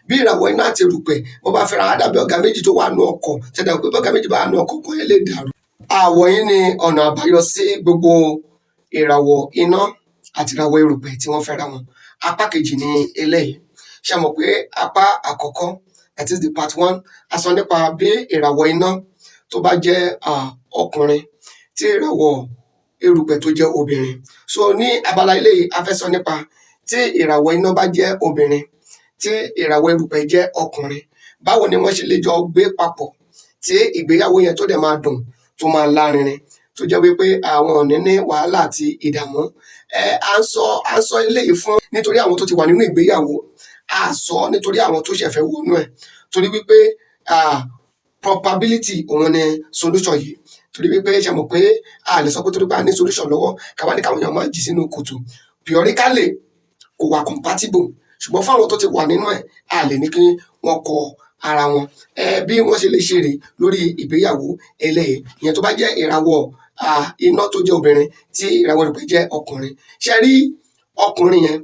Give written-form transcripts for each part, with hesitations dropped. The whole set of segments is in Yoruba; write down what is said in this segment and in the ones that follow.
Bí ìràwọ̀ iná àti erùpẹ̀ wọ́n bá fẹ́ra, á dàbí ọ̀gá méjì tó wà nù ọkọ̀. Ṣẹ̀dá pé bọ́gá méjì bá wà nù ọkọ̀, ọkọ̀ yẹn lè dàrú. Àwọ̀ yìí ni ọ̀nà àbáyọ sí gbogbo ìràwọ̀ iná àti ìràwọ̀ erùpẹ̀ tí wọ́n fẹ́ra wọn. Apá kejì ni eléyìí. Ṣe mọ̀ pé apá àkọ́kọ́, that is the part one, a sọ nípa bí ìràwọ̀ iná tó bá jẹ́ ọkùnrin, tí ìràwọ̀ erùpẹ̀ tó jẹ́ obìnrin. So ní abala eléyìí, a fẹ́ sọ nípa tí ìràwọ̀ iná bá jẹ́ obìnrin, tí ìràwọ̀ erùpẹ̀ jẹ́ ọkùnrin, báwo ni wọ́n ṣe lè jọ gbé papọ̀ tí ìgbéyàwó yẹn tó dẹ̀ máa dùn, tó máa lárinrin, tó jẹ́ wípé àwọn ò ní ní wàhálà àti ìdààmú. Ẹ à ń sọ eléyìí fún nítorí àwọn tó ti wà nínú ìgbéyàwó. A sọ nítorí àwọn tó ṣẹ̀ fẹ́ wọnú ẹ̀, torí wípé probability òun ni solution yìí, torí wípé, ṣe mọ̀ pé a lè sọ pé torí pé a ní solution lọ́wọ́, káwá ní káwọn èèyàn máa jì sínú kòtò. Theoretically, kò wà compatible, ṣùgbọ́n fáwọn tó ti wà nínú ẹ̀, a lè ní kí wọ́n kọ ara wọn. Ẹ bí wọ́n ṣe lè ṣe rèé lórí ìgbéyàwó eléyìí, ìyẹn tó bá jẹ́ ìràwọ̀ iná tó jẹ́ obìnrin, tí ìràwọ̀ erùpẹ̀ jẹ́ ọkùnrin. Ṣe rí ọkùnrin yẹn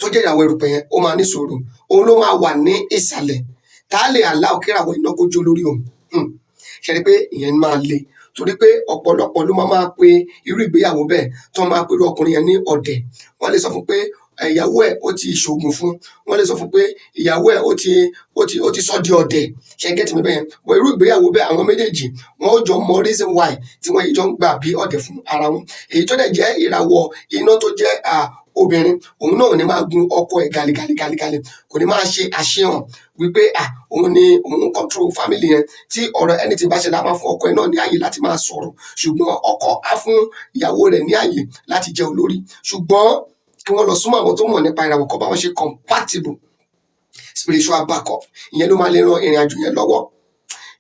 tó jẹ́ ìràwọ̀ erùpẹ̀ yẹn, ó máa ní sùúrù. Òun ló máa wà ní ìsàlẹ̀ tá a lè allow kí ìràwọ̀ iná kó jó lórí òun. Ṣe rí pé ìyẹn máa le, torí pé ọ̀pọ̀lọpọ̀ ló máa máa pe irú ìgbéyàwó bẹ́ẹ̀, tó máa pe irú ọkùnrin yẹn ní ọ̀dẹ̀. Wọ́n lè sọ fún pé ìyàwó ẹ̀ ó ti ṣoògùn fún. Wọ́n lè sọ fún pé ìyàwó ẹ̀ ó ti sọ di ọ̀dẹ̀. Ṣe get mi bẹ́yẹn? But irú ìgbéyàwó bẹ́ẹ̀, àwọn méjèèjì wọ́n ó jọ mọ reason why tí wọ́n yìí jọ ń gbà bí ọ̀dẹ̀ fún ara wọn. Èyí tó dẹ̀ jẹ́ ìràwọ̀ iná tó jẹ́ obìnrin, òun náà ò ní máa gun ọkọ ẹ̀ gàlìgàlì gàlìgàlì, kò ní máa ṣe àṣehàn wípé òun ni òun ń control family yẹn. Tí ọ̀rọ̀ anything bá ṣẹlẹ̀, á máa fún ọkọ ẹ̀ náà ní àyè láti máa sọ̀rọ̀, ṣùgbọ́n ọkọ á fún ìyàwó rẹ̀ ní àyè láti jẹ́ olórí. Ṣùgbọ́n kí wọ́n lọ súnmọ́ àwọn tó mọ̀ nípa ìràwọ̀, kó bá wọn ṣe compatible spiritual backup. Ìyẹn ló máa lè ran ìrìn àjò yẹn lọ́wọ́.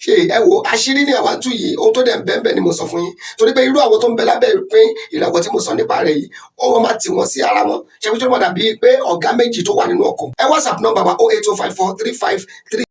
Ṣe ẹ wo àṣírí ní àwa tú yìí, ohun tó dẹ̀ ń bẹ́ẹ̀ bẹ́ẹ̀ ni mo sọ fún yín, torí pé irú àwọn tó ń bẹ lábẹ́ ìpín ìràwọ̀ tí mo sọ nípa rẹ̀ yìí, ó wọ́n máa tì wọ́n sí ara wọn. Ṣe fi tó mọ̀ dàbí pé ọ̀gá méjì tó wà nínú ọkọ̀. Ẹ WhatsApp nọ́mbà wa, 08054 353.